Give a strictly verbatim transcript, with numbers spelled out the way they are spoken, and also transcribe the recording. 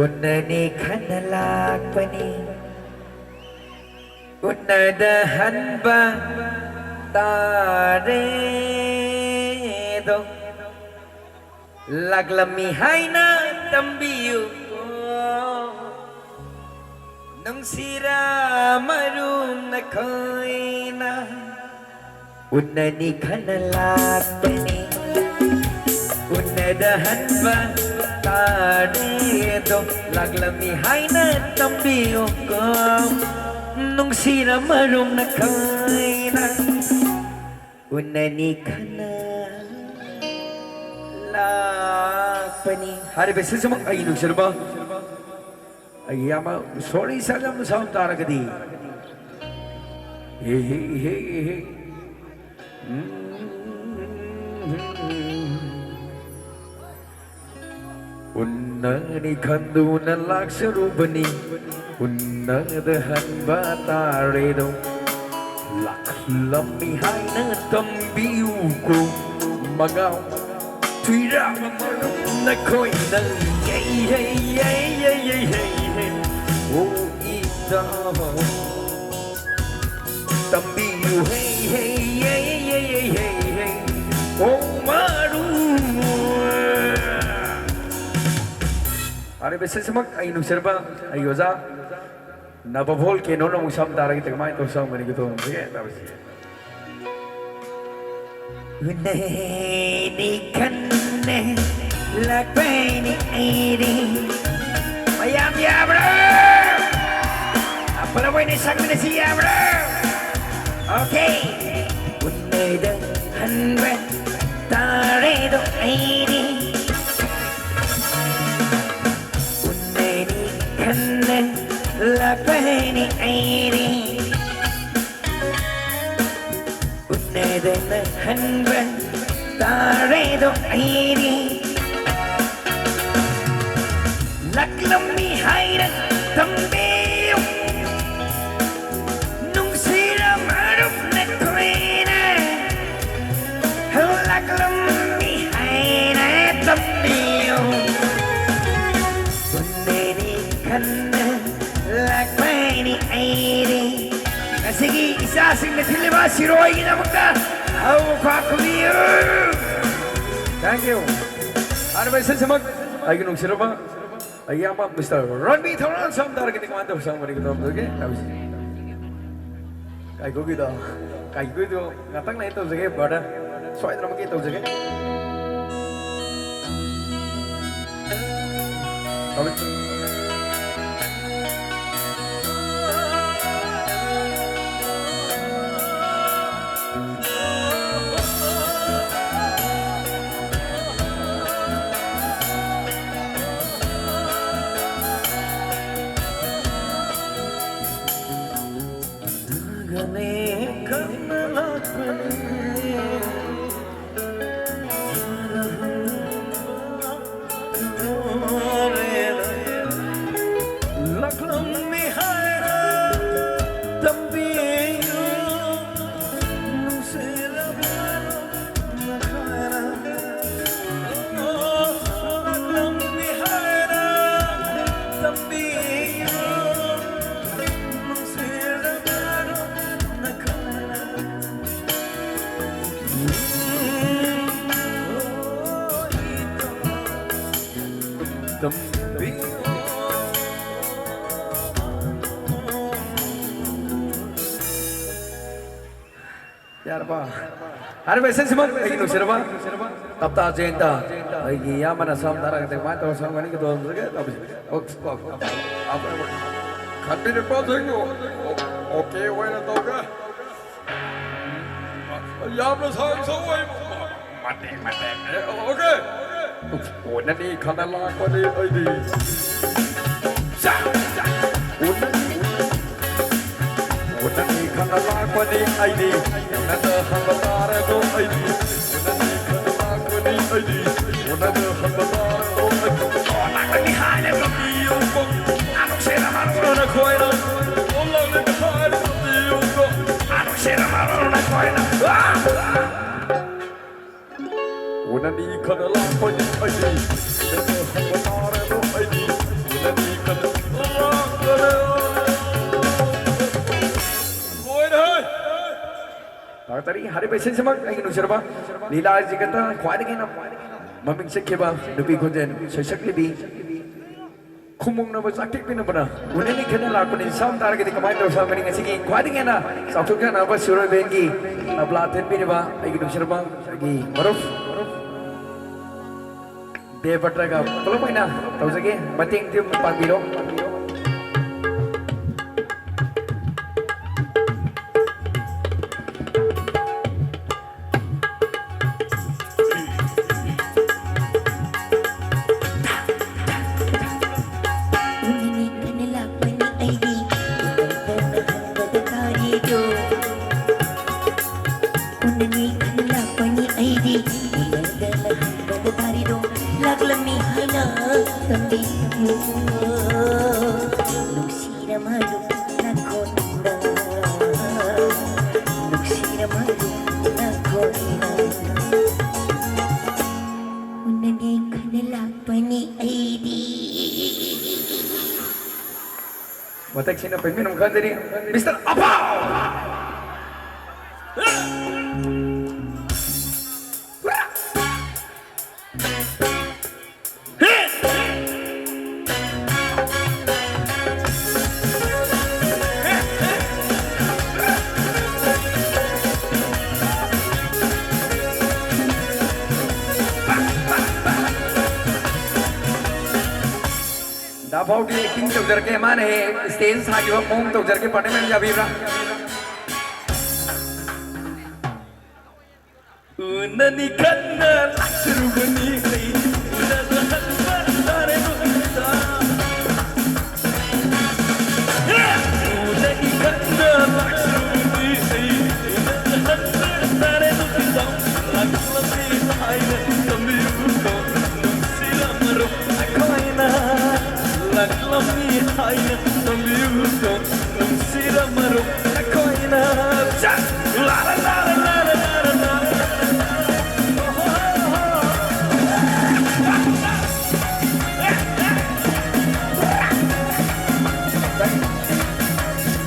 ꯎꯅꯅꯤ ꯈꯟꯅ ꯂꯥꯛꯄꯅꯤ, ꯎꯅꯗ ꯍꯟꯕ ꯇꯥꯔꯦꯗꯣ꯫ ꯂꯥꯛꯂꯝꯃꯤ ꯍꯥꯏꯅ ꯇꯝꯕꯤꯌꯨꯀꯣ, ꯅꯨꯡꯁꯤꯔ ꯃꯔꯨꯝ ꯅꯈꯣꯏꯅ꯫ ꯎꯅꯅꯤ ꯈꯟꯅ ꯂꯥꯛꯄꯅꯤ, ꯎꯅꯗ ꯍꯟꯕ ꯇꯥꯔꯦꯗꯣ꯫ ꯂꯥꯛꯂꯝꯃꯤ ꯍꯥꯏꯅ ꯇꯝꯕꯤꯌꯨꯀꯣ, ꯅꯨꯡꯁꯤꯔ ꯃꯔꯨꯝ ꯅꯈꯣꯏꯅ꯫ ꯎꯅꯅꯤ ꯈꯟꯅ ꯂꯥꯛꯄꯅꯤ꯫ ꯍꯥꯏꯔꯤꯕ ꯏꯁꯩꯁꯤꯃꯛ ꯑꯩ ꯅꯨꯡꯁꯤꯔꯕ ꯑꯩ ꯌꯥꯝ sorry ꯁꯥꯖꯝ ꯁꯥꯝ ꯇꯥꯔꯒꯗꯤ꯫ ꯍꯦ, ꯍꯦ, ꯍꯦ, ꯍꯦ꯫ ꯎꯝ꯫ ꯎꯟꯅꯅꯤ ꯈꯟꯗꯨꯅ ꯂꯥꯛꯆꯔꯨꯕꯅꯤ, ꯎꯟꯅꯗ ꯍꯟꯕ ꯇꯥꯔꯦꯗꯣ꯫ ꯂꯥꯛꯂꯝꯃꯤ ꯍꯥꯏꯅ ꯇꯝꯕꯤꯌꯨꯀꯣ꯫ ꯃꯒꯥꯎ ꯊꯨꯏꯔꯥꯕ ꯃꯔꯨꯞ ꯅꯈꯣꯏꯅ꯫ ꯌꯩ, ꯌꯩ, ꯌꯩ, ꯌꯩ, ꯌꯩ, ꯌꯩ, ꯌꯩ꯫ ꯑꯣ ꯏꯇꯥꯎ꯫ ꯇꯝꯕꯤꯌꯨ ꯍꯦ, ꯍꯦ, ꯍꯦ, ꯍꯦ, ꯍꯦ, ꯍꯦ, ꯍꯦ꯫ ꯑꯣ ꯃꯔꯨ꯫ ꯑꯔꯦ ꯕꯦꯁꯦꯁꯃꯛ ꯑꯩ ꯅꯨꯡꯁꯤꯔꯕ ꯑꯩ ꯑꯣꯖꯥ ꯅꯕꯚꯣꯜ ꯀꯦꯅꯣꯅ ꯑꯃꯨꯛ ꯁꯝ ꯇꯥꯔꯒꯗꯤ ꯀꯃꯥꯏꯅ ꯇꯧ ꯁꯝꯒꯅꯤ ꯈꯨꯗꯣꯡꯁꯤꯒꯦ ꯇꯧꯔꯤꯁꯤ꯫ ꯎꯅꯦꯅꯤ ꯈꯟꯅꯦ ꯂꯥꯛꯄꯩꯅꯤ ꯑꯩꯗꯤ꯫ ꯃꯌꯥꯝ ꯌꯥꯕ꯭ꯔꯣ? ꯄꯨꯂꯞ ꯑꯣꯏꯅ ꯁꯛꯃꯤꯟꯅꯁꯤ ꯌꯥꯕ꯭ꯔꯣ? Okay. ꯎꯟꯅꯗ ꯍꯟꯕ ꯇꯥꯔꯦꯗꯣ ꯑꯩꯗꯤ꯫ ꯎꯟꯅꯅꯤ ꯈꯟꯅ ꯂꯥꯛꯄꯅꯤ ꯑꯩꯗꯤ꯫ ꯎꯟꯅꯗꯅ ꯍꯟꯕ ꯇꯥꯔꯦꯗꯣ ꯑꯩꯗꯤ꯫ ꯂꯥꯛꯂꯝꯃꯤ ꯍꯥꯏꯅ ꯇꯝꯕꯤꯌꯨ꯫ ꯅꯨꯡꯁꯤꯔ ꯃꯔꯨꯞ ꯅꯈꯣꯏꯅ꯫ ꯂꯥꯛꯂꯝꯃꯤ ꯍꯥꯏꯅ ꯇꯝꯕꯤꯌꯨ꯫ ꯁꯤꯒꯤ ꯏꯆꯥꯁꯤꯡꯅ ꯊꯤꯜꯂꯤꯕ ꯁꯤꯔꯣꯏꯒꯤꯗꯃꯛꯇ ꯍꯧ ꯈ꯭ꯋꯥ ꯈꯨꯕꯤꯌꯨ꯫ Thank you꯫ ꯍꯥꯏꯔꯤꯕ ꯏꯁꯩꯁꯤꯃꯛ ꯑꯩꯒꯤ ꯅꯨꯡꯁꯤꯔꯕ ꯑꯩꯒꯤ ꯏꯌꯥꯝꯕ ꯃꯤꯁꯇꯔ ꯔꯟꯕꯤ ꯊꯧꯔꯥꯝ ꯁꯝ ꯇꯥꯔꯒꯗꯤ ꯀꯃꯥꯏꯅ ꯇꯧꯕ ꯁꯝ ꯃꯔꯤꯒ ꯇꯧꯔꯝꯗꯣꯏꯒꯦ ꯍꯥꯏꯕꯁꯤ꯫ ꯀꯥꯏꯀꯨꯒꯤꯗꯣ, ꯀꯥꯏꯀꯨꯒꯤꯗꯣ ꯉꯥꯛꯇꯪ ꯂꯩ ꯇꯧꯖꯒꯦ brother꯫ ꯁꯣꯏꯗꯅꯃꯛꯀꯤ ꯇꯧꯖꯒꯦ꯫ ꯌꯥꯔꯕ? ꯍꯥꯏꯔꯤꯕ ꯏꯁꯩꯁꯤꯃꯛ ꯑꯩꯒꯤ ꯅꯨꯡꯁꯤꯔꯕ ꯇꯞꯇꯥ ꯖꯌꯟꯇ, ꯑꯩꯒꯤ ꯏꯌꯥꯝꯕꯅ ꯁꯝ ꯊꯥꯔꯒꯗꯤ ꯀꯃꯥꯏꯅ ꯇꯧꯔ ꯁꯝꯒꯅꯤ? ꯈꯟꯕꯤꯔꯛꯄ ꯇꯧꯕꯤꯁꯤ꯫ ꯑꯣ, ꯑꯣ, ꯑꯣ, ꯑꯣ, ꯑꯣ꯫ ꯈꯟꯕꯤꯔꯛꯄꯁꯤꯡꯗꯨ ꯑꯣ-, OK ꯑꯣꯏꯅ ꯇꯧꯒꯦ꯫ ꯌꯥꯝꯅ ꯁꯥꯡ ꯁꯣꯛꯑꯣꯏ꯫ ꯃꯇꯦꯛ, ꯃꯇꯦꯛ꯫ ꯑꯦ, OK꯫ ꯎꯅꯅꯤ ꯈꯟꯅ ꯂꯥꯛꯄꯅꯤ ꯑꯩꯗꯤ꯫ ꯁꯥ, ꯁꯥ꯫ ꯎꯅꯅꯤ꯫ ꯎꯅꯅꯤ ꯈꯟꯅ ꯂꯥꯛꯄꯅꯤ ꯑꯩꯗꯤ꯫ ꯎꯅꯗ ꯍꯟꯕ ꯇꯥꯔꯦꯗꯣ ꯑꯩꯗꯤ꯫ ꯎꯅꯅꯤ ꯈꯟꯅ ꯂꯥꯛꯄꯅꯤ ꯑꯩꯗꯤ꯫ ꯎꯅꯗ ꯍꯟꯕ ꯇꯥꯔꯦꯗꯣ ꯑꯩꯗꯤ꯫ ꯂꯥꯛꯀꯅꯤ ꯍꯥꯏꯔꯒ ꯄꯤꯌꯨꯀꯣ꯫ ꯑꯅꯨꯛꯁꯦꯅ ꯃꯔꯨꯅ ꯈꯣꯏꯅ꯫ ꯂꯥꯛꯀꯅꯤ ꯍꯥꯏꯔꯒ ꯄꯤꯌꯨꯀꯣ꯫ ꯑꯅꯨꯛꯁꯦꯅ ꯃꯔꯨꯅ ꯈꯣꯏꯅ꯫ ꯑꯥ! ꯎꯅꯅꯤ ꯈꯟꯅ ꯂꯥꯛꯄꯅꯤ ꯑꯩꯗꯤ꯫ ꯎꯅꯗ ꯍꯟꯕ ꯇꯥꯔꯦꯗꯣ ꯑꯩꯗꯤ꯫ ꯎꯅꯅꯤ ꯈꯟꯅ ꯂꯥꯛꯄꯅꯤ꯫ ꯀꯔꯤ ꯍꯥꯏꯔꯤꯕ ꯏꯁꯩꯁꯤꯃꯛ ꯑꯩꯒꯤ ꯅꯨꯡꯁꯤꯔꯕ ꯂꯤꯂꯥ ꯖꯒꯠꯇ ꯈ꯭ꯋꯥꯏꯗꯒꯤ ꯍꯦꯟꯅ ꯃꯃꯤꯡ ꯆꯠꯈꯤꯕ ꯅꯨꯄꯤ ꯈꯣꯟꯖꯦꯜ ꯁꯩꯁꯛꯂꯤꯕꯤ ꯈꯨꯃꯨꯡꯅꯕ ꯆꯥꯛꯇꯦꯛꯄꯤꯅꯕꯅ ꯎꯅꯅꯤ ꯈꯟꯅ ꯂꯥꯛꯄꯅꯤ꯫ ꯁꯝ ꯇꯥꯔꯒꯗꯤ ꯀꯃꯥꯏꯅ ꯇꯧꯁꯥꯕꯅꯤ? ꯉꯁꯤꯒꯤ ꯈ꯭ꯋꯥꯏꯗꯒꯤ ꯍꯦꯟꯅ ꯆꯥꯎꯊꯣꯛꯆꯅꯕ ꯁꯨꯔꯣꯏꯕꯦꯟꯒꯤ ꯇꯕ꯭ꯂꯥ ꯊꯤꯟꯕꯤꯔꯤꯕ ꯑꯩꯒꯤ ꯅꯨꯡꯁꯤꯔꯕ ꯑꯩꯒꯤ ꯃꯔꯨꯞ ꯗꯦꯕꯇ꯭ꯔꯒ ꯄꯨꯂꯞ ꯑꯣꯏꯅ ꯇꯧꯖꯒꯦ꯫ ꯃꯇꯦꯡꯗꯤ ꯑꯗꯨꯝ ꯄꯥꯡꯕꯤꯔꯣ꯫ ꯎꯅꯅꯤ ꯈꯟꯅ ꯂꯥꯛꯄꯅꯤ ꯑꯩꯗꯤ, ꯎꯅꯗꯅ ꯍꯟꯕꯗ ꯇꯥꯔꯤꯗꯣ꯫ ꯎꯅꯅꯤ ꯈꯟꯅ ꯂꯥꯛꯄꯅꯤ ꯑꯩꯗꯤ, ꯎꯅꯗꯅ ꯍꯟꯕꯗ ꯇꯥꯔꯤꯗꯣ꯫ ꯂꯥꯛꯂꯝꯃꯤ ꯍꯥꯏꯅ ꯇꯝꯕꯤꯌꯨ꯫ ꯅꯨꯡꯁꯤꯔ ꯃꯔꯨꯞ ꯅꯈꯣꯟꯗ, ꯅꯨꯡꯁꯤꯔ ꯃꯔꯨꯞ ꯅꯈꯣꯟꯗ꯫ ꯎꯅꯅꯤ ꯈꯟꯅ ꯂꯥꯛꯄꯅꯤ ꯑꯩꯗꯤ꯫ ꯃꯊꯛꯁꯤꯅ ꯄꯦꯟꯕꯤꯅꯕ ꯈꯟꯖꯔꯤ, ꯃꯤꯁꯇꯔ ꯑꯄꯥꯎ꯫ ꯗꯥ ꯐꯥꯎꯗꯤ ꯑꯦꯛꯇꯤꯡ ꯇꯧꯖꯔꯛꯀꯦ, ꯃꯥꯅ ꯍꯦꯛ ꯁ꯭ꯇꯦꯖ ꯁꯥꯈꯤꯕ ꯃꯑꯣꯡ ꯇꯧꯖꯔꯛꯀꯦ, ꯄꯥꯔꯇꯤꯃꯦꯟ ꯌꯥꯕꯤꯕ꯭ꯔꯥ? ꯎꯅꯅꯤ ꯈꯟꯅ ꯂꯥꯛꯆꯔꯨꯕꯅꯤ ꯑꯩ, ꯎꯅꯗ ꯍꯟꯕ ꯇꯥꯔꯦ ꯅꯨꯃꯤꯠꯇ꯫ ꯎꯅꯅꯤ ꯈꯟꯅ ꯂꯥꯛꯆꯔꯨꯕꯅꯤ ꯑꯩ, ꯎꯅꯗ ꯍꯟꯕ ꯇꯥꯔꯦ ꯅꯨꯃꯤꯠꯇ꯫ ꯂꯥꯛꯂꯝꯃꯤ ꯍꯥꯏꯅ ꯇꯝꯕꯤꯌꯨꯀꯣ, ꯅꯨꯡꯁꯤꯔꯝꯃꯔꯣꯏ ꯑꯩꯈꯣꯏꯅ꯫ ꯂꯥꯛꯂꯝꯃꯤ ꯍꯥꯏꯅ ꯇꯝꯕꯤꯌꯨꯀꯣ, ꯅꯨꯡꯁꯤꯔꯝꯃꯔꯣꯏ ꯑꯩꯈꯣꯏꯅ꯫ ꯆꯠ! ꯂꯥ ꯂꯥ ꯂꯥ ꯂꯥ꯫